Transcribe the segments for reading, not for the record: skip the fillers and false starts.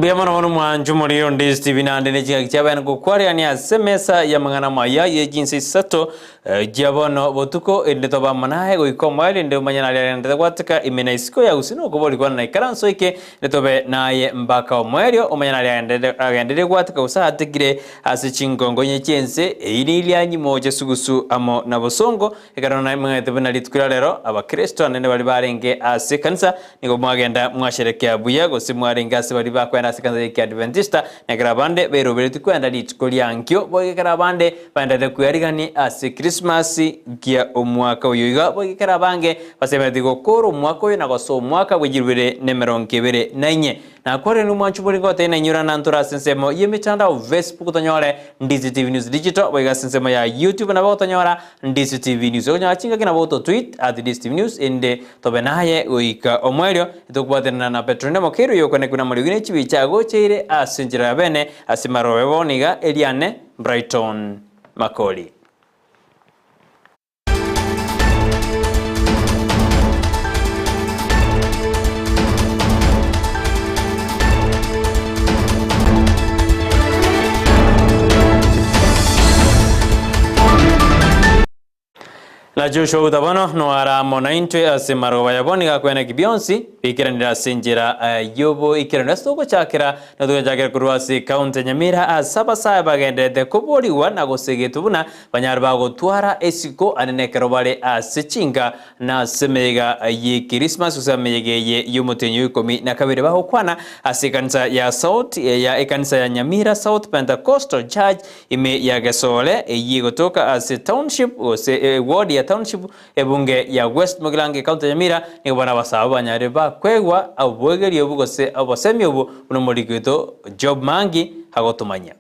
Mbuya mono mono mwancho morire onde Stephen ande ne chingaki chia bene gokwarerania ase emesa y'amang'ana amaya ye chinsa isato eh, chia bono botuko erinde tobe amo naye goika omoerio erinde omanye naria arendete gwateka ime na isiko ya gusii nokobori kwane na ikaranso eke erinde tobe naye mpaka omoerio omanye naria agendere agendereire gwateka gose atekire ase chingongo inye chi'ense eyio niria nyimoche sugusu amo na bosongo Ekero naimogete buna rituko ria rero, Abakristo anene baria barenge ase ekanisa nigo mwagenda mwasherekea buya, gose mwarenge ase baria bakoenda ase ekanisa y'Ekiadventista, na ekero abande bairoberetie kwenda rituko ria ankio, boigo ekero abande baenderete kwearigania ase Krismasi gia omwaka oyo iga, boigo ekero abange basemeretie gokoora omwaka oyo na gosoa omwaka bw'echirubere nemerongo ebere na inye. Nakwarire nomwancho bore gotebia nainyora nantore ase ensemo y'emetandao Facebook tonyore Ndizi TV News Digital boigo ase ensemo ya YouTube nabo gotonyora Ndizi TV News. Okonyora chingaki nabo goto tweet at Ndizi TV News inde tobe naye goika omoerio tokobwaterana na Petronella Mokeira oyokonekwa na amariogi ne chibicha agocheire ase enchera ya bene ase marobe bono iga eriane Brighton Makori. Na Joshua goika bono noara amo naintwe ase maroba yabo, nigo akweneki bionsi biikeranire ase enchera y'oboikeranu. Ase togochakera, nigo togochakera korwa ase ekaunti ya Nyamira ase abasae bagendererete koborigwa na gosegetwa buna Banyare bagotwara esiko anene ekero bare ase chinka na ase emeyega y'Ekrismasi gose emeyega eye y'omotienyi o ikomi na kabere bagokwana ase ekanisa ya South ya ekanisa ya Nyamira South Pentecostal Church ime ya Gesore eyio egotoka ase township gose eward ya township ebunge ya West Mugirango ecounty ya Nyamira nigo bono abasaabo banyare bakwegwa oboegeri obo gose obosemi obo buna omoriki oito Job Mangi agotomanyia.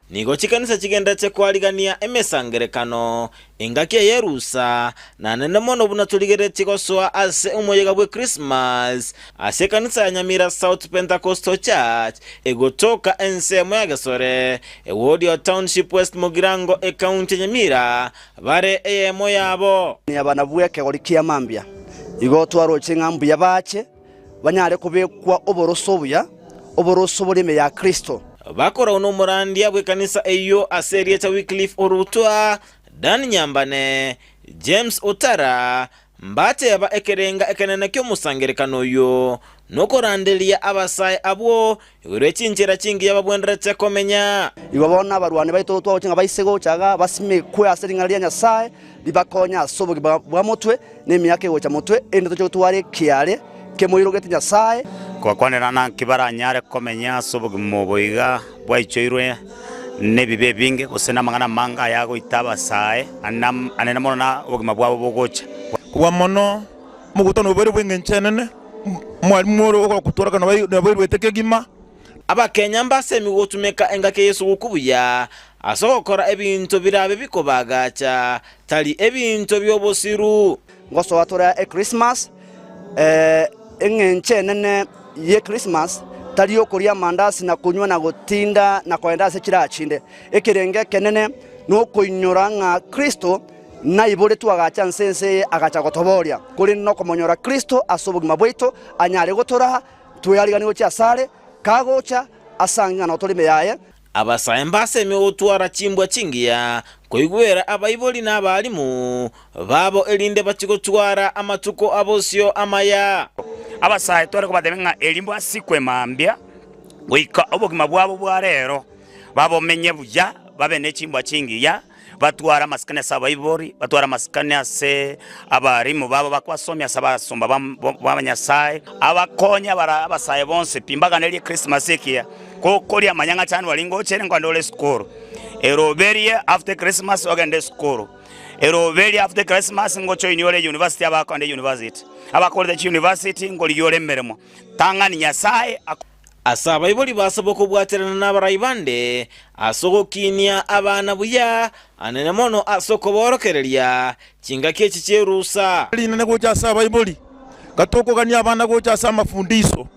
Nigo chikanisa chigenderete koarigania emesangerekano engaki eye y'erusa, na nene mono buna torigereretie gosoa ase omoyega bw'Ekrismasi ase ekanisa ya Nyamira South Pentecostal Church egotoka ensemo ya Gesore, ewodi ya Township West Mugirango ekaunti ya Nyamira, bare eyemo yabo. Abana bw'ekegori kia mambia igo twaroche ng'a mbuya bache, banyare kobekwa oboroso obuya, oboroso bore ime ya Kristo. Bakorau nomorandia bw'ekanisa eyio ase erieta Wycliffe Orutwa, Dan Nyambane, James Otara, mbateba ekerenga ekenene ki'omosangerekano oyio nokoranderia abasae abwo igoro ye chinchera chingiya babwenerete komenya. Igo bono abarwani baito twagochia ng'a baise gocha iga basimekwe ase ring'ana ria Nyasae, ribakonye ase obogima bwa motwe, na emiaka egocha motwe, erinde toche gotwara ekiaare kemoirogete Nyasae. Kobakwanera naki baranyare komenya ase obogima obo iga bwaichoirwe nebibe ebinge, gose namang'ana amange ayagoita abasae, anene mono na obogima bwabo bogocha. Kobua mono, omogutano obo ore bw'engencho enene, omwalimu ore ogotwareka nabairwete kegima. Abakenya mbasemi gotumeka engaki y'esuguku buya ase ogokora ebinto birabe bikobaagacha, tari ebinto bi'obosiru. Ngosoa tore Ekrismasi, eng'encho enene y'Ekrismasi tari okoria amandasi na konywa na gotinda na kogenda ase chiraha chinde. Ekerengo ekenene nokoinyora ng'a Kristo naiboretwe agacha nse ense eye agacha gotoboria, korende nokomonyora Kristo ase obogima bwaito anyare gotoraa tweariganie gochia asare, kagocha asange ng'a notore ime yaye. Abasae mbasemi gotwara chimbwa chingiya, koigwera abaibori na abalimu babo erinde bachie gotwara amatuko a bosio amaya. Abasae tware kobatebia ng'a eri mbasikwe mambia goika obogima bwabo bwa rero babomenye buya, babe ne chimbwa chingiya, batware amasikani ase abaibori, batware amasikani ase abalimu babo bakobasomia, ase abasomba ba Nyasae, abakonye abasae bonsi pi, mbaganerie Christmas ekiya, gokoria manya ng'a January ngocha ere nkogenda ore esukuru, eroberie after Christmas ogende esukuru, eroberie after Christmas ngojoinie ore university abakogenda university, abakorete chiuniversity nkorigia ore emeremo, tang'ani Nyasaye. Ase abaibori basaba okobwaterana nabarai bande ase ogokinia abana buya, anene mono ase okoborokereria chingaki echi chi'erusa. Rinene gocha ase abaibori, gatokogania abana gocha ase amafundiso.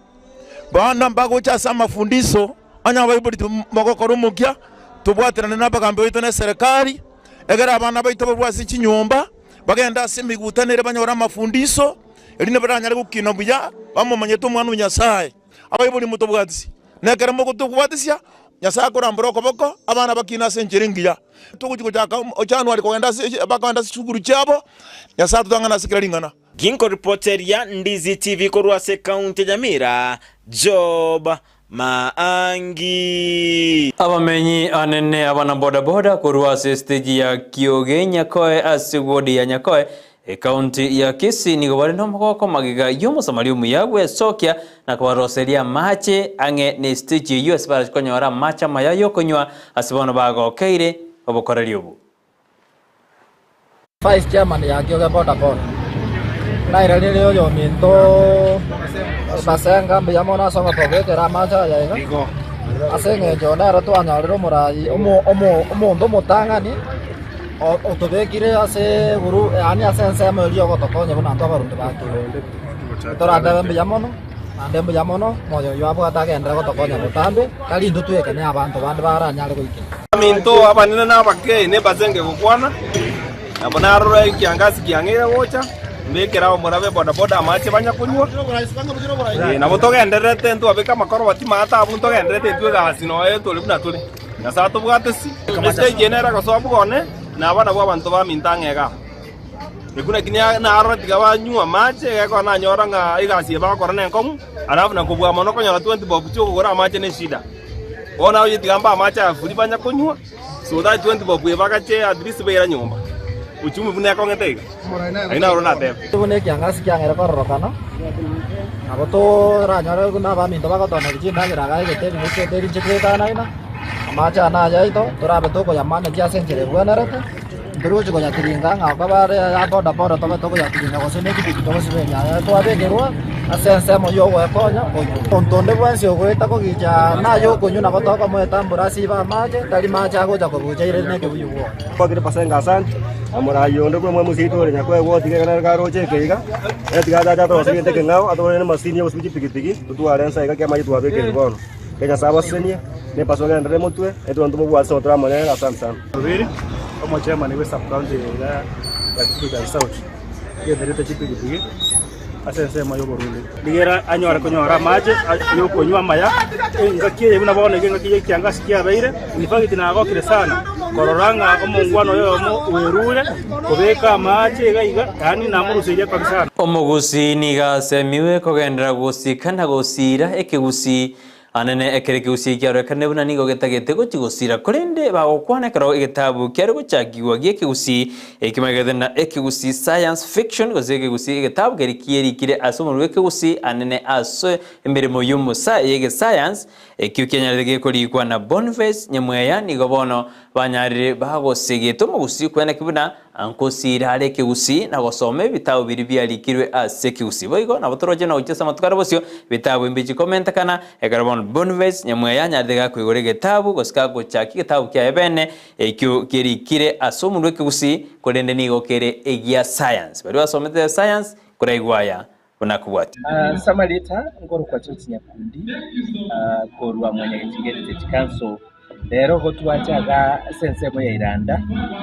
Bana mbagocha ase amafundiso, onye abaibori tibagokora omokia, tobwaterane nabagambi baito na eserekari, egere abana baito barue ase chinyomba, bagende ase emegutano ere banyore amafundiso, erinde baranyare gokina buya, bamomanyete Omwana o Nyasae. Abaibori motobwatisi. Na ekero mogotobwatisia, Nyasae akorambora okoboko, abana bakine ase enchera engiya. Togochia gochaka January kogenda ase bakogenda ase chisukuru chiabo, Nyasae atotang'ane ase kera ring'ana. Ginkoripoteria Ndizi TV korwa ase ekaunti ya Nyamira, Job Maangi. Abamenyi anene abana bodaboda korwa ase esiteji ya Kioge Nyakoe ase wodi ya Nyakoe Ekaunti ya Kisii nigo bare nomogoko magega y'omosamaria omuya bw'Esokia na kobaroseria amache ang'e nesiteji eyio ase barache konyora amache amaya y'okonywa ase bono bagokeire obokoreri obo. Vice chairman ya Kioge boda boda nairaneire oyominto Basenga mbuya mono ase ogotobekera amache aya iga ase eng'encho nere twanyorire omorai omo omo omonto omotang'ani otobekire ase eguru yaani ase ensemo eria ogotokonya buna intwe abarundi ba Kioge. Toratebe mbuya mono naende mbuya mono omoyo oyio abwate agenderere gotokonya botambe tari intwe tweka na abanto bande baranyare goikera. Abaminto abanene na abake, nebasenge gokwana, nabo narora ekiangasi kiang'eire gocha, mbekere abamura be bodaboda amache banya konywa. Eh, nabo togendererete ntwabeka amakorobati maate abwo ntogendererete intwe egasi noe tore buna tore. Nyasae atobwate si. Estage eye nere egosoa bwone, na aba nabwo abanto baminto ang'e igaa. Ekio naki narora tiga banywe amache, egekora nanyora ng'a egasi eye bagokora nenkong'u, alafu na kobua mono konyora 20 bob chiokogora amache neshida. Bono aye tiga mbe amache aya free banya konywa, so that 20 bob ebagache at least baira nyomba. Uchumi buna ekong'ete iga. Ayio naro natebe. Buna ekiangasi kiang'eire kororokana, nabo toranyore buna abaminto bagotoneria chindagera iga egete gose eteri inche twetanaina, amache aya naye aito, torabe tokoyamanetia ase enchera ebwenerete, ntori gochi koyatiringa ng'a okaba are aya boda boda tobe tokoyatiringa gose ne epikipiki togosiberia aya twabekerwa ase ensemo ya ogoekonya konywa. Omonto onde bwensi ogoeta kogicha naye okonywa nabo tokomoeta mbura asibe amache, tari mache agocha kobucha ire nekebuyu bwoye. Kwakire Pasenga asante, na moraai onde buna omwemusi oito ore nyakoegwa otiga ekero nere karoche eke iga, ere tiga achache atoroserie egento ekeng'ao, atogorere ne emachine ya gosibia chipigipigi, totware ensa iga kiamache twabekerwe bono. Ekero Nyasae abasesenie, na epasaka egenderere motwe, naintwe bono tomobwate ase tore amo nere, asante sana. Obiri, omochairman bwe sub-county iga ya Kitutu South, ogendererete chipigipigi ase ensemo y'oborundi. Rigera anyore konyora amache y'okonywa amaya, engaki eye buna bono iga engaki y'ekiangasi kiabeire, in fact nagokire sana korora ng'a omongwana oyo oyomo bwerure kobeka amache iga iga, yaani namoruseirie akabi sana. Omogusii nigo asemiwe kogenderera gosika na gosiira ekegusii Anene ekero ekegusii kiarorekanire buna nigo getagete gochia gosira, korende bagokwana ekero egetabu kiare gochakigwa gi'ekegusii, ekio magegete na Ekegusii Science Fiction gose Ekegusii egetabu keria kierikire ase omonwa bw'ekegusii anene ase emeremo y'omosa y'egesayansi, ekio kianyarete gekorikwa na Boniface Nyamweya nigo bono banyarire bagosegete omogusii kwenaki buna Nkosiira are ekegusii na gosoma ebitabu biria biarikirwe ase ekegusii. Boigo nabo toroche na gochia ase amatuko are bosio, ebitabu mbichi komentekana, ekero bono Boniface Nyamweya anyarete gakoigora egetabu gose gagochakia egetabu kiaye bene, ekio kerikire ase omonwa ekegusii, korende nigo kere egia science. Baria basomete science koraigwe aya buna akobwatia. Ase amarieta nkorokwa George Nyakundi korwa Mwanyagetinga Heritage Council. Rero gotwacha iga ase ensemo ya Iranda,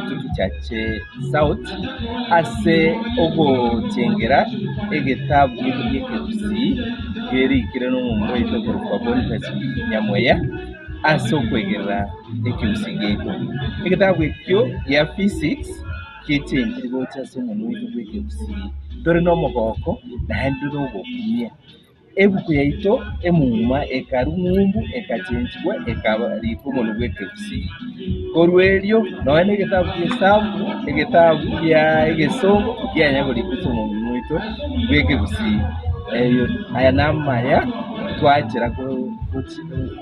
Kitutu Chache South, ase ogochengera egetabu gieto gi'ekegusii kerikire nomomura oito okorokwa Boniface Nyamweya ase okwegerera ekegusii giaito. Egetabu ekio gia Physics gechenchire gocha ase omonwa oito bw'ekegusii. Tore nomogoko naende nogokumia. Ebuku yaito emuma ekarwa ng'umbu ekachenchigwa ekaba riko omonwa bw'ekegusii. Korwa erio nonya na egetabu ki'esabu, egetabu kia egesongo tikianya korikwa ase omonwa oito bw'ekegusii. Erio aya namaya twachera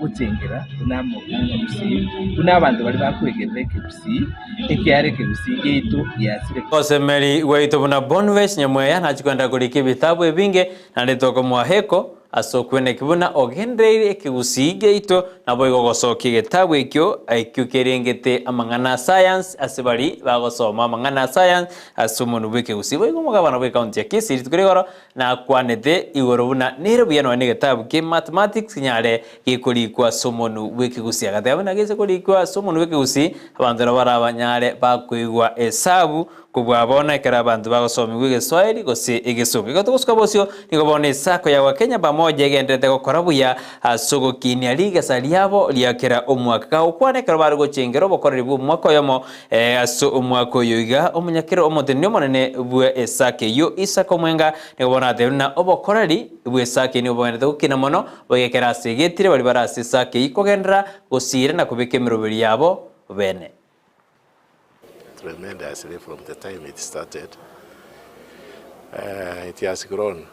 gochengera buna omogusii, buna abanto baria bakwegerera ekegusii, ekiagera ekegusii giaito giasire. Osemeri gwaito buna Boniface Nyamweya nachia koenda korika ebitabu ebinge Naende tokomoa heko ase okweneki buna ogendereire ekegusii giaito, naboigo gosokia egetabu ekio, ekio kerengete amang'ana a science ase baria bagosoma amang'ana a science ase omonwa bw'ekegusii. Boigo omogabana bw'ecounty ya Kisii rituko ria igoro nakwanete igoro buna nere buya nonya negetabu kia mathematics kinyare gekorikwa ase omonwa bw'ekegusii. Agateba buna gese korikwa ase omonwa bw'ekegusii abanto nabo barabanyare bakoigwa esabu. Kobua bono ekero abanto bagosomigwa egeswahili gose egesongo. Igo togosuka bosio, nigo bono esako ya Wakenya Pamoja egendererete gokora buya ase ogokinia rigesa riabo ria kera omwaka. Kagokwana ekero bare gochengera obokoreri bw'omwaka oyomo ase omwaka oyo iga, omonyakero omoteneni omonene bwe esako eyio Isaac Omwenga nigo bono atebirie buna obokoreri bw'esako eyio nigo bogendererete gokina mono boigo ekero ase egetire baria bare ase esako eyio kogenderera gosiira na kobeka emeroberi yabo bene. Tremendously from the time it started it has grown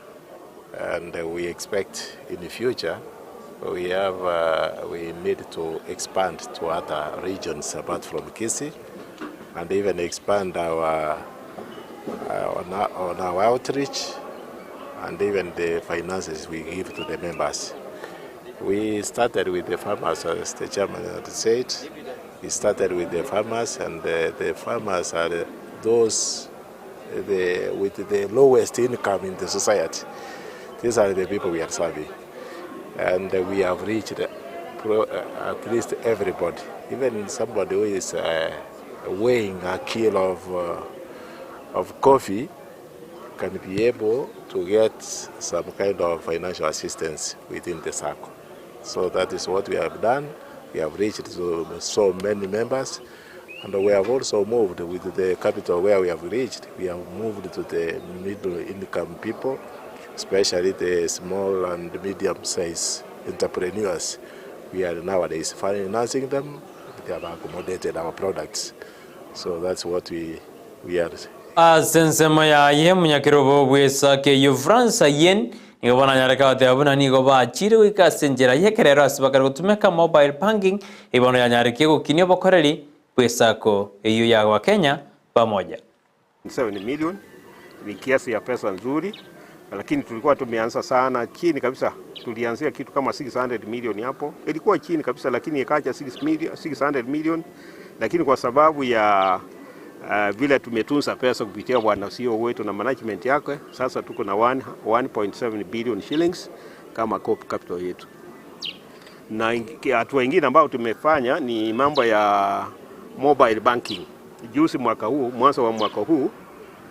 and we expect in the future we have we need to expand to other regions apart from Kisii and even expand our on our, on our outreach and even the finances we give to the members. We started with the farmers as the chairman had said. We started with the farmers and the, the farmers are those the, with the lowest income in the society. These are the people we are serving. And we have reached at least everybody, even somebody who is uh, weighing a kilo of, uh, of coffee can be able to get some kind of financial assistance within the circle. So that is what we have done. We have reached to so many members and we have also moved with the capital where we have reached. We have moved to the middle income people, especially the small and medium sized entrepreneurs. We are nowadays financing them. They have accommodated our products. So that's what we, we are Ase ensemo yaye, omonyakerobo bw'esake eyio Frans Ayen nigo bono anyareke goteba buna nigo bachire goika ase enchera y'ekerero ase bakare gotumeka mobile banking eyio bono yanyarekie gokinia obokoreri bw'esako eyio ya Wakenya pamoja. 7 million ni kiasi ya pesa nzuri, lakini tulikuwa tumeanza sana chini kabisa. Tulianzia kitu kama 600 million hapo, ilikuwa chini kabisa, lakini ikaja 6 million, 600 million, lakini kwa sababu ya vile tumetunza pesa kupitia bwana CEO wetu na management yake, sasa tuko na 1.7 billion shillings kama core capital yetu. Na hatua ingine ambayo tumefanya ni mambo ya mobile banking. Juzi mwaka huu, mwanzo wa mwaka huu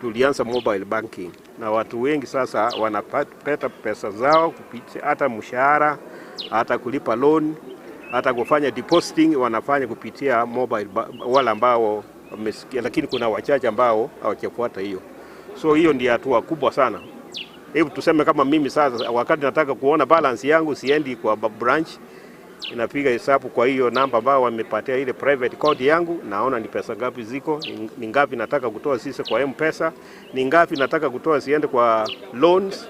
tulianza mobile banking na watu wengi sasa wanapata pesa zao kupitia hata mshahara, hata kulipa loan, hata kufanya depositing wanafanya kupitia mobile, wale ambao wamesikia, lakini kuna wachache ambao hawajafuata hiyo. So hiyo ndio hatua kubwa sana. Hebu tuseme kama mimi sasa, wakati nataka kuona balance yangu siendi kwa branch, inapiga hesabu kwa hiyo namba ambayo wamepatia ile private code yangu, naona ni pesa ngapi ziko, ni ngapi nataka kutoa sisi kwa M-Pesa, ni ngapi nataka kutoa ziende kwa loans,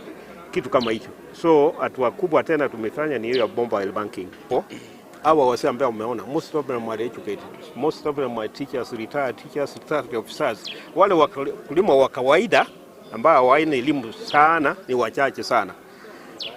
kitu kama hicho. So hatua kubwa tena tumefanya ni hiyo ya mobile banking. Hawa wase ambao umeona, most of them are educated, most of them are teachers, retired teachers, retired officers. Wale wakulima wa kawaida ambao hawana elimu sana ni wachache sana.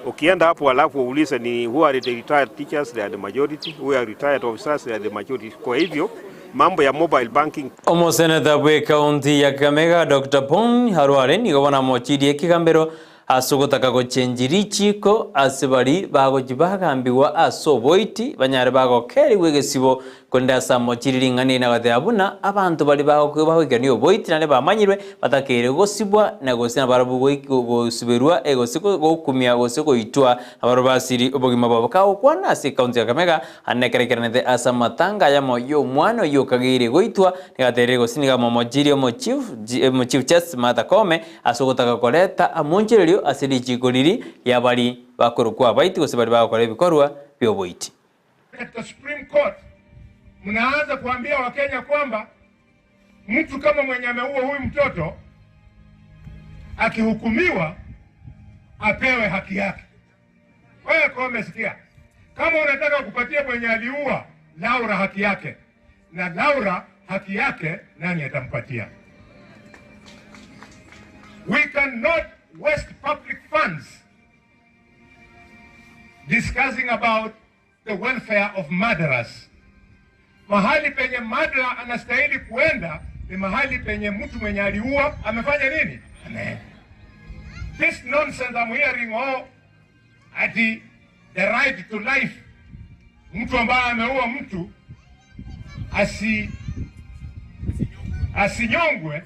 Ukienda hapo alafu uulize ni who are the retired teachers, they are the majority, who are retired officers, they are the majority. Kwa hivyo mambo ya mobile banking Omoseneta bw'ekaunti ya Kakamega Dr. Boni Khalwale nigo bono amochirie ekegambero ase ogotaka gochenji richiko ase bari bagochi bagambigwa ase oboiti banyare bagokerigwa egesibo korende ase amochiri ring'ana na goteba buna abanto bari bagoikania oboiti naende bamanyirwe batakeire gosibwa na gose nabarabwo gosiberwa gose gokumia gose goitwa nabarabwo basiri obogima bwabo. Kagokwana ase ekaunti ya Kakamega ande ekerekeranete ase amatanga ayamo ya omwana oyio okageire goitwa nigaterire gose niga amomochirie omochief omochief Justice Martha Koome ase ogotaka koreta amonchererio ase richiko riri riabari bakorokwa abaiti gose bari bagokora ebikorwa bioboiti. Katika Supreme Court mnaanza kuambia Wakenya kwamba mtu kama mwenye ameua huyu mtoto akihukumiwa apewe haki yake. Wewe Koome, sikia, kama unataka kupatia mwenye aliua Laura haki yake, na Laura haki yake nani atampatia? We cannot waste public funds discussing about the welfare of murderers. Mahali penye murderer anastahili kuenda ni mahali penye mtu mwenye aliua amefanya nini? Ameenda. This nonsense I'm hearing, oh, ati the right to life. Mtu ambaye ameua mtu asinyongwe.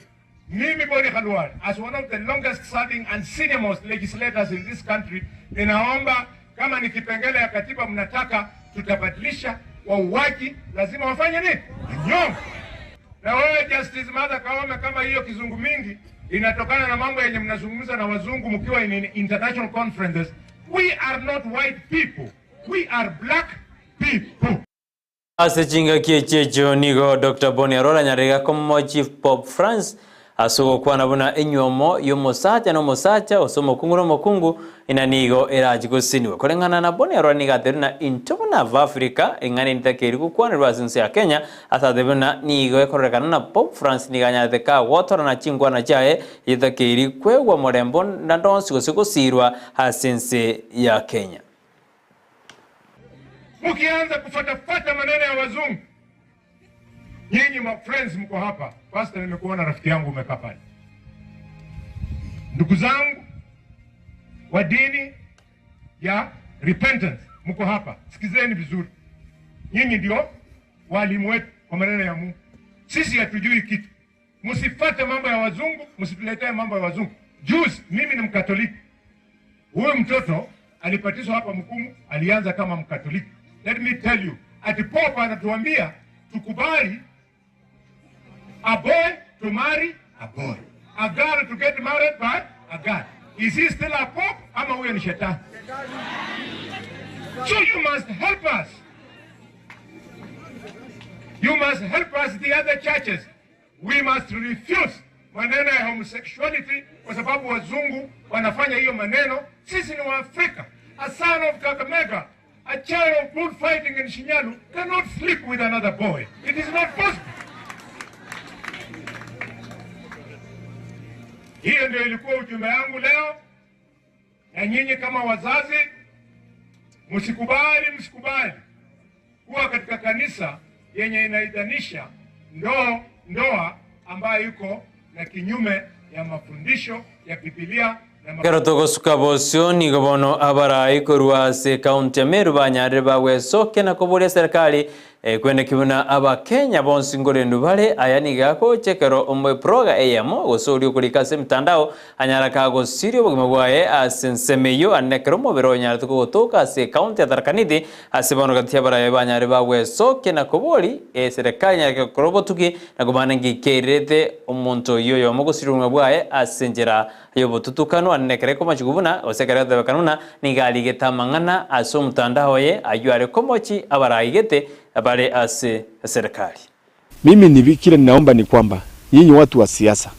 Mimi Boni Khalwale, as one of the longest serving and senior most legislators in this country, ninaomba kama ni kipengele ya katiba mnataka, tutabadilisha. Wauaji lazima wafanye nini? Wanyongwe. Na wewe Justice Martha Koome, kama hiyo kizungu mingi inatokana na mambo yenye mnazungumza na wazungu mkiwa in international conferences, we are not white people, we are black people. Ase chingaki echi echio nigo Doctor Boni Arora anyarire komoa Chief Pope Francis ase ogokwana buna enyuomo y'omosacha na omosacha gose omokungu na omokungu ina nigo erachi gosinigwa. Koreng'ana na Boni Arora nigo atebirie buna intwe buna Abafrika ring'ana eri ritakeiri gokwanerwa ase ense ya Kenya ase atebire buna nigo ekororekana buna Pope Francis nigo anyarete kagotorana chinkwana chiaye echitakeiri kwegwa morembo naende onsi gose gosirwa ase ense ya Kenya. Mukianza kufatafata maneno ya wazungu, nyinyi ma friends mko hapa. Pastor, nimekuona rafiki yangu umekaa pale. Ndugu zangu wa dini ya repentance mko hapa, sikizeni vizuri. Nyinyi ndio walimu wetu kwa maneno ya Mungu. Sisi hatujui kitu. Msifate mambo ya wazungu, msituletee mambo ya wazungu. Juzi mimi ni Mkatoliki. Huyu mtoto alipatizwa hapa Mkumu, alianza kama Mkatoliki. Let me tell you, ati Pope anatuambia tukubali a boy to marry a boy, a girl to get married by a girl. Is he still a pope ama huyo ni shetani? So you must help us. You must help us, the other churches. We must refuse maneno ya homosexuality kwa sababu wazungu wanafanya hiyo maneno. Sisi ni Waafrika. A son of Kakamega, a child of bullfighting in Shinyalu cannot sleep with another boy. It is not possible. Hiyo ndio ilikuwa ujumbe yangu leo, na nyinyi kama wazazi msikubali, msikubali kuwa katika kanisa yenye inaidhanisha ndoa ambayo iko na kinyume ya mafundisho ya Biblia na Ekero togosuka bosio nigo bono abarai korwa ase ekaunti ya Meru banyarire bagwesokia na koboria serikali Ekwene ki buna Abakenya bonsi nkorendu bare, aya nigo agocha ekero omoeproga eyemo, gose oria okorika ase emetandao, anyara kagosiria obogima bwaye ase ensemo eyio, ande ekero omobere onyarete kogotoka ase ecounty ya Tharaka Nithi, ase bono gati y'abarabia banyare bagwesokia na kobori eserekari enyare gokora obotugi na komanya nki keirerete omonto oyio oyomo gosiria obogima bwaye ase enchera y'obotutukanu ande ekero ekomachigwa buna, gose ekero egotebekana buna, nigo arigete amang'ana ase omotandao oye ayio are komochi abaraigete bare ase eserekari. Mimi ni kile ninaomba ni kwamba nyinyi watu wa siasa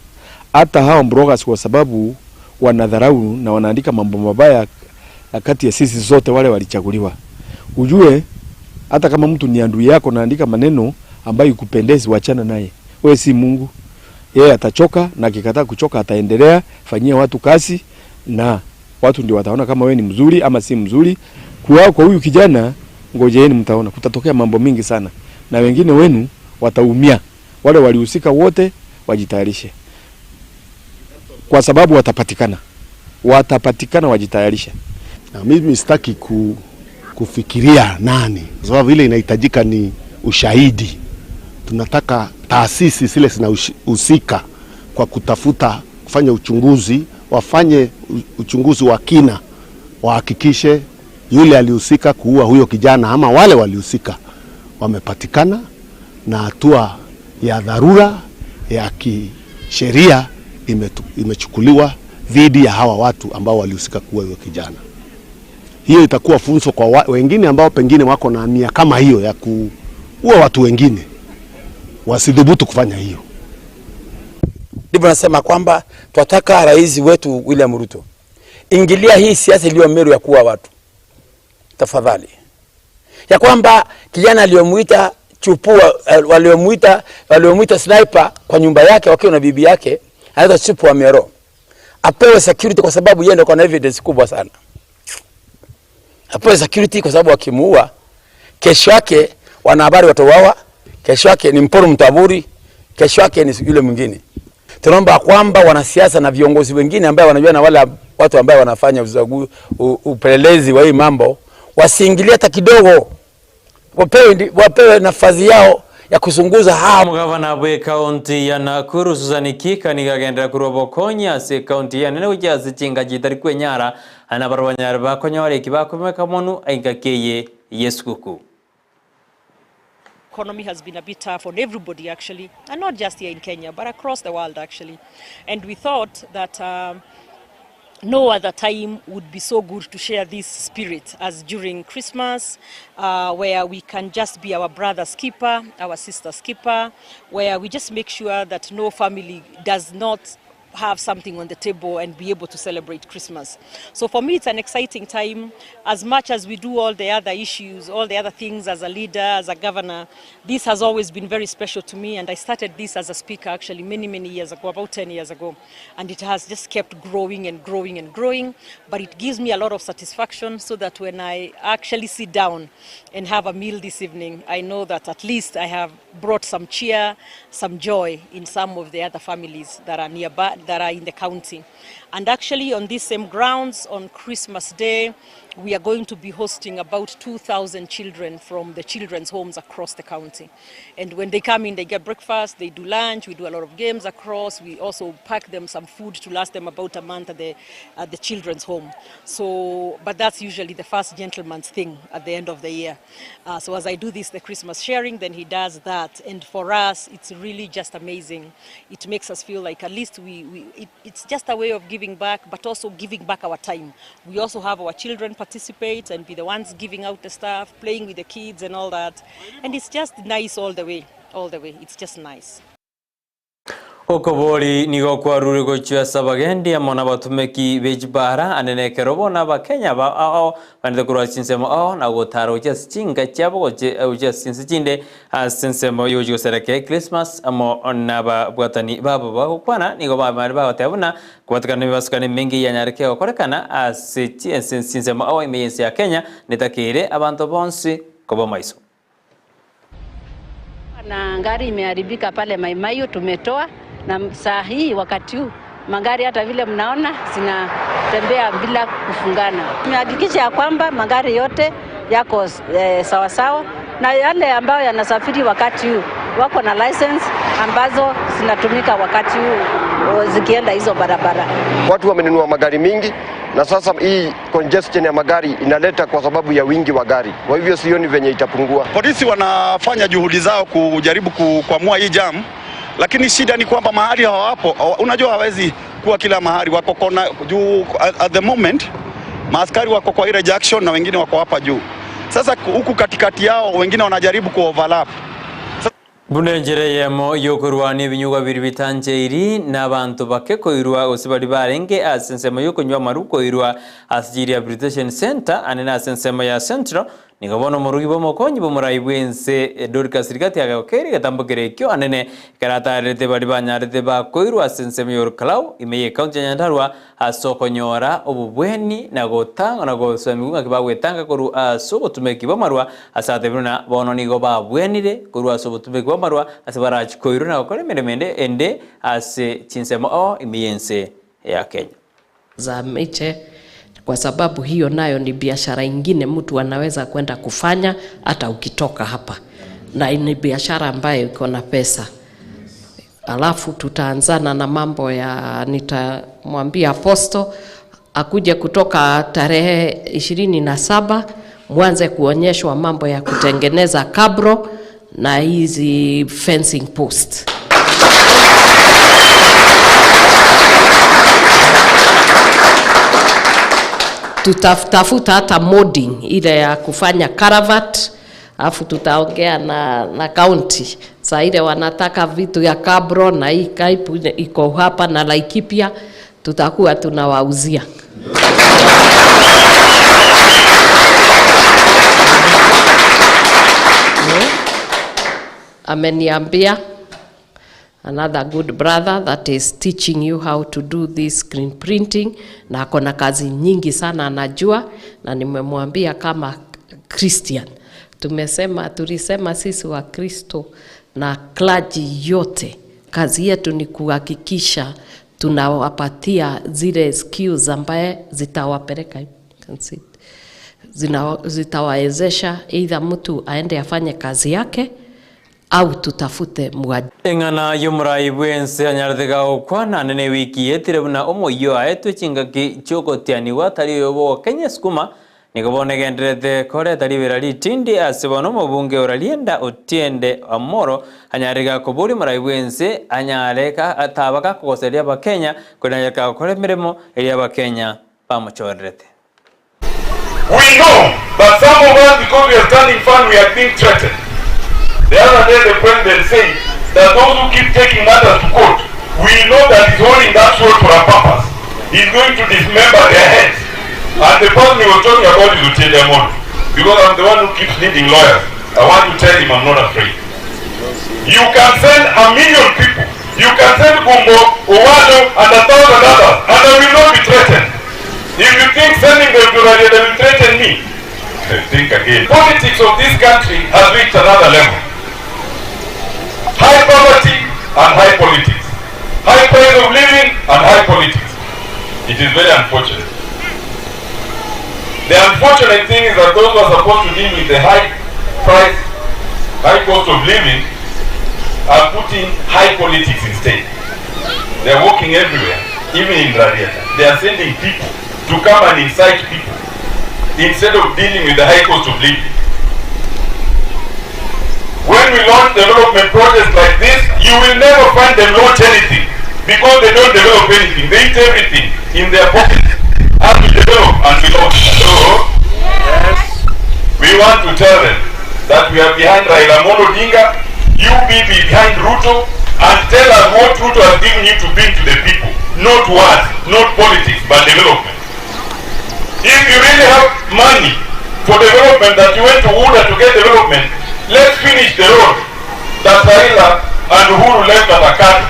hata hao bloggers kwa sababu wanadharau na wanaandika mambo mabaya kati ya sisi zote wale walichaguliwa. Ujue hata kama mtu ni adui yako naandika maneno ambayo ikupendezi, wachana naye. Wewe si Mungu. Yeye atachoka na akikataa kuchoka ataendelea, fanyia watu kazi na watu ndio wataona kama wewe ni mzuri ama si mzuri. Kwa kwa huyu kijana ngojeeni, mtaona kutatokea mambo mingi sana na wengine wenu wataumia. Wale walihusika wote wajitayarishe, kwa sababu watapatikana, watapatikana, wajitayarishe. Na mimi sitaki kufikiria nani, kwa sababu ile inahitajika ni ushahidi. Tunataka taasisi zile zinahusika kwa kutafuta kufanya uchunguzi, wafanye uchunguzi wa kina, wahakikishe yule alihusika kuua huyo kijana ama wale walihusika wamepatikana, na hatua ya dharura ya kisheria imechukuliwa dhidi ya hawa watu ambao walihusika kuua huyo kijana. Hiyo itakuwa funzo kwa wengine ambao pengine wako na nia kama hiyo ya kuua watu wengine, wasidhubutu kufanya hiyo. Ndivyo nasema kwamba twataka rais wetu William Ruto, ingilia hii siasa iliyo Meru ya kuua watu tafadhali, ya kwamba kijana aliyomuita chupua, waliomuita sniper kwa nyumba yake wakiwa na bibi yake anaitwa Chupu wa Mero, apewe security kwa sababu yeye ndio ana evidence kubwa sana. Apewe security kwa sababu akimuua kesho yake wanahabari watauawa, kesho yake ni Mporo Mtaburi, kesho yake ni yule mwingine. Tunaomba kwamba wanasiasa na viongozi wengine ambao wanajua na wale watu ambao wanafanya upelelezi wa hii mambo wasiingilie hata kidogo. Wapewe nafasi yao ya kuzunguza hawa. Omogavana bw'ekaunti ya Nakuru Susan Kihika nigo agenderera korwa obokonyi ase ekaunti eye enene gochia ase chingachi chitari kwenyara ande nabarabwo banyare bakonyora eki bakomeka monwe engaki eye y'esuguku. Economy has been a bit tough on everybody actually, and not just here in Kenya, but across the world actually. And we thought that no other time would be so good to share this spirit as during Christmas, where we can just be our brother's keeper, our sister's keeper, where we just make sure that no family does not have something on the table and be able to celebrate Christmas. So for me, it's an exciting time. As much as we do all the other issues, all the other things as a leader, as a governor, this has always been very special to me. And I started this as a speaker actually many, many years ago, about 10 years ago. And it has just kept growing and growing and growing. But it gives me a lot of satisfaction so that when I actually sit down and have a meal this evening, I know that at least I have brought some cheer, some joy in some of the other families that are nearby, that are in the county. And actually on these same grounds, on Christmas Day, we are going to be hosting about 2,000 children from the children's homes across the county. And when they come in, they get breakfast, they do lunch, we do a lot of games across. We also pack them some food to last them about a month at the children's home. But that's usually the first gentleman's thing at the end of the year. So as I do this, the Christmas sharing, then he does that. And for us, it's really just amazing. It makes us feel like at least it's just a way of giving back, but also giving back our time. We also have our children participate and be the ones giving out the stuff, playing with the kids and all that. And it's just nice all the way, all the way. It's just nice. Okobori nigo kwarure gochia ase abagendi amo na abatumeki b'echibara anene ekero bono abakenya ba ao bandete korwa chinsemo ao na gotara gochia ase chinka chiabo gochia ase chinse chinde ase ensemo yogochia goserekea Christmas amo na ababwatani babo bagokwana nigo bamare bagoteba buna kobwatekana nemibasukano emenge yanyareke gokorekana ase chinsemo ao ime y'ense ya Kenya netakeire abanto bonsi koba maiso. Na ngari imeharibika pale Mai Mahiu tumetoa, na saa hii wakati huu magari hata vile mnaona zinatembea bila kufungana. Tumehakikisha ya kwamba magari yote yako sawa sawa, na yale ambayo yanasafiri wakati huu wako na license ambazo zinatumika wakati huu zikienda hizo barabara. Watu wamenunua magari mingi na sasa hii congestion ya magari inaleta kwa sababu ya wingi wa gari. Kwa hivyo sioni venye itapungua. Polisi wanafanya juhudi zao kujaribu kukwamua hii jam, lakini shida ni kwamba mahali hawapo, unajua hawezi kuwa kila mahali, wako kona juu at the moment maaskari wako kwa ile junction na wengine wako hapa juu. Sasa huku katikati yao wengine wanajaribu ku overlap. Bunenjere yemo yokurwa ebinyugwa biri bitancheiri n'abantu bake koirwa gose bari barenge ase ensemo yokunywa amaru koirwa ase Rehabilitation Center ane ase ensemo ya Central nigo bono omorugi bw'omokonyi bw'omorai bw'ense Dorcas Rigati agakeri gatambokere ekio anene karatarete bari banyarete bakoirwa ase ensemo ya Olkalau ime ye county ya Nyandarua ase okonyora obobweni na gotanga na gosomigwa ng'aki bagwetanga korwa ase obotumeki bw'amarwa ase atebire buna bono nigo babwenire korwa ase obotumeki bw'amarwa ase barachikoirwe na gokora emeremo ende ende ase chinsemo o ime y'ense ya Kenya. Za miche kwa sababu hiyo nayo ni biashara ingine mtu anaweza kwenda kufanya hata ukitoka hapa, na ni biashara ambayo iko na pesa. Alafu tutaanzana na mambo ya, nitamwambia Apostle akuje kutoka tarehe 27 mwanze kuonyeshwa mambo ya kutengeneza kabro na hizi fencing post. Tutatafuta hata modding ile ya kufanya caravat, alafu tutaongea na county. Saa ile wanataka vitu ya kabro na hii kaipu iko hapa na Laikipia, tutakuwa tunawauzia. Ameniambia another good brother that is teaching you how to do this screen printing, na ako na kazi nyingi sana anajua, na nimemwambia kama Christian. Tulisema sisi wa Kristo na clergy yote, kazi yetu ni kuhakikisha tunawapatia zile skills ambaye zitawapeleka, zitawawezesha either mtu aende afanye kazi yake Au tutafute mwajiri. Eng'ana y'omorai bw'ense anyarete gagokwana ande newiki etire buna omoyio aetwe chingaki chi'ogotianigwa tari oyo bw'ogokenya esukuma, nigo bono egendererete koreta ribera ritindi ase bono omobunge orarienda Otiende Amolo anyare gakoboria omorai bw'ense anyare taba gakogoseria abakenya korende anyare gakora emeremo eria abakenya bamochorerete. We know that some of us because we are standing firm we are being threatened. The other day the president said that those who keep taking matters to court, we know that he's holding that sword for a purpose. He's going to dismember their heads. And the person he was talking about is Otiende Amollo. Because I'm the one who keeps needing lawyers. I want to tell him I'm not afraid. You can send a million people. You can send Gumbo, Owalo, and 1,000 others, and I will not be threatened. If you think sending them to Rarieda will threaten me, think again. Politics of this country has reached another level. High poverty and high politics. High price of living and high politics. It is very unfortunate. The unfortunate thing is that those who are supposed to deal with the high price, high cost of living are putting high politics instead. They are walking everywhere, even in Rarieda. They are sending people to come and incite people instead of dealing with the high cost of living. When we launch development projects like this, you will never find them launch anything because they don't develop anything. They eat everything in their pockets as we develop and we launch. So, yes, we want to tell them that we are behind Raila Amolo Odinga, you be behind Ruto, and tell us what Ruto has given you to bring to the people. Not words, not politics, but development. If you really have money for development that you went to UDA to get development, let's finish the road that Raila and Uhuru left at Akati.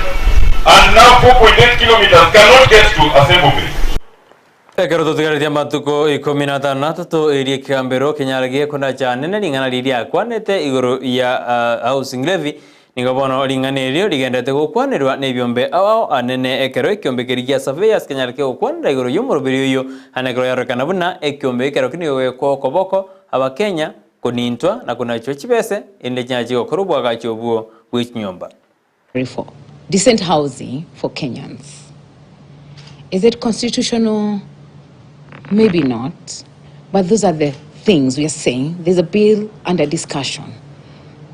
And now 4.8 kilometers cannot get to Assembly. Ekero totigaretie amatuko ikomi na atano na atato erio ekegambero kenyare gekonacha nene ring'ana riria akwanete igoro ya housing levy, nigo bono ring'ana erio rigenderete gokwanerwa nebiombe ao ao anene ekero ekiombe keria gia surveyors kenyare kegokwanera igoro y'omoroberi oyio ane ekero yarorekana buna ekiombe ekero nigo gekoa okoboko abakenya konintwa na konachwa chibese erinde chinyare chigokora oboagachi obwo bwe chinyomba. For decent housing for Kenyans. Is it constitutional? Maybe not. But those are the things we are saying. There's a bill under discussion.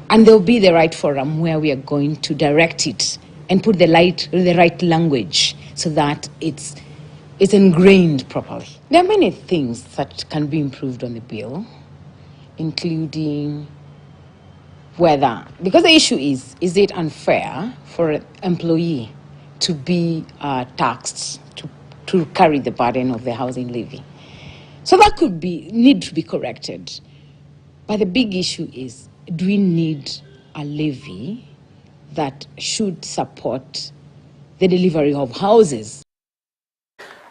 And there'll be the right forum where we are going to direct it and put the right language so that it's ingrained properly. There are many things that can be improved on the bill, including whether, because the issue is, is it unfair for an employee to be taxed to carry the burden of the housing levy? So that could be, need to be corrected. But the big issue is, do we need a levy that should support the delivery of houses?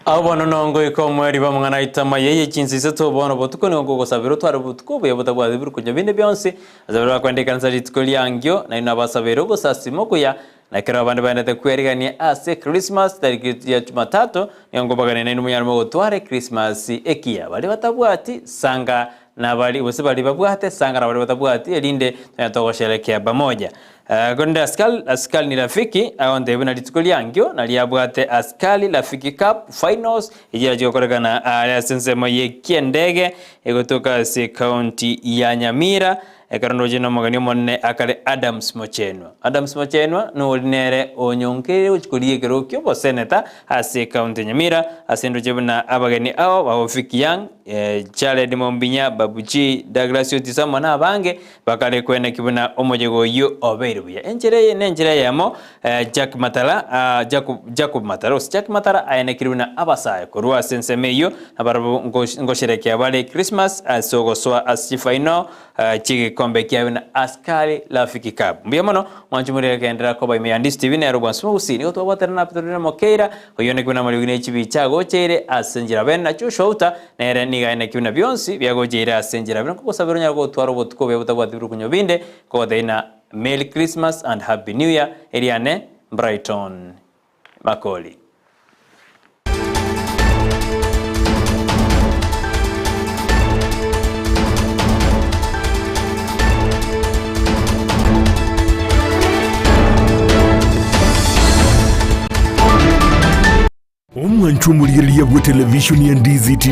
Abo bono nongoika omweri bw'amang'ana aito amaya ye chinsa isato bono botuko nigo nkogosabera otware obotuko obuya botabwati birukonyo binde bionsi ase baria bakwenda ekanisa rituko riangio nainwe nabasabere ogosasima okuya na ekero abande baendete kwerigania ase Christmas tariki ya Jumatatu nigo nkobagania nainwe monyare mogotwara Christmas ekiya baria batabwati sanga na bari gose baria babwate sanga na baria batabwati erinde tonyare togosherekea pamoja. Korende Askari, Askari ni Rafiki, agontebia buna rituko riangio naria abwate Askari Rafiki Cup Finals, eyio erachie gokorekana are ase ensemo ya ekiendege egotoka ase county ya Nyamira, ekero ndoche na omogeni omonene akare Adams Mochenwa. Adams Mochenwa nori nere onyonkeire gochia koria ekero kia oboseneta ase ecounty ya Nyamira, ase ndoche buna abageni abo bagofiki Young, Jared Mombinya, Babu G, Douglas Otiso amo na abange, Bakare kweneki buna omoyega oyio obeire buya. Enchera eye nenchera eyemo Jack Matara, Jacob Matara, gose Jack Matara aenekire buna abasae korwa ase ensemo eyio nabarabwo ngosherekea bare Christmas ase ogosoa ase chifaino chi'egekombe kiaye buna Askari Rafiki Cup. Mbuya mono mwanche more genderera koba ime ya Ndisi TV nero Bwansi Mogusii. Nigo twabwatana na Peterina Mokeira oyio onekwe buna amariogi ne chibicha agocheire ase enchera bene na Joshua Outa Nere nigo aye naki buna bionsi biagocheire ase enchera buna nkogosabera onyare gotwara obotuko obuya botabwati birukunyo binde, nkogotebia ng'a Merry Christmas and Happy New Year, eriane Brighton Makori. Mwanchwa omorigereria bwe televishoni ya DZT.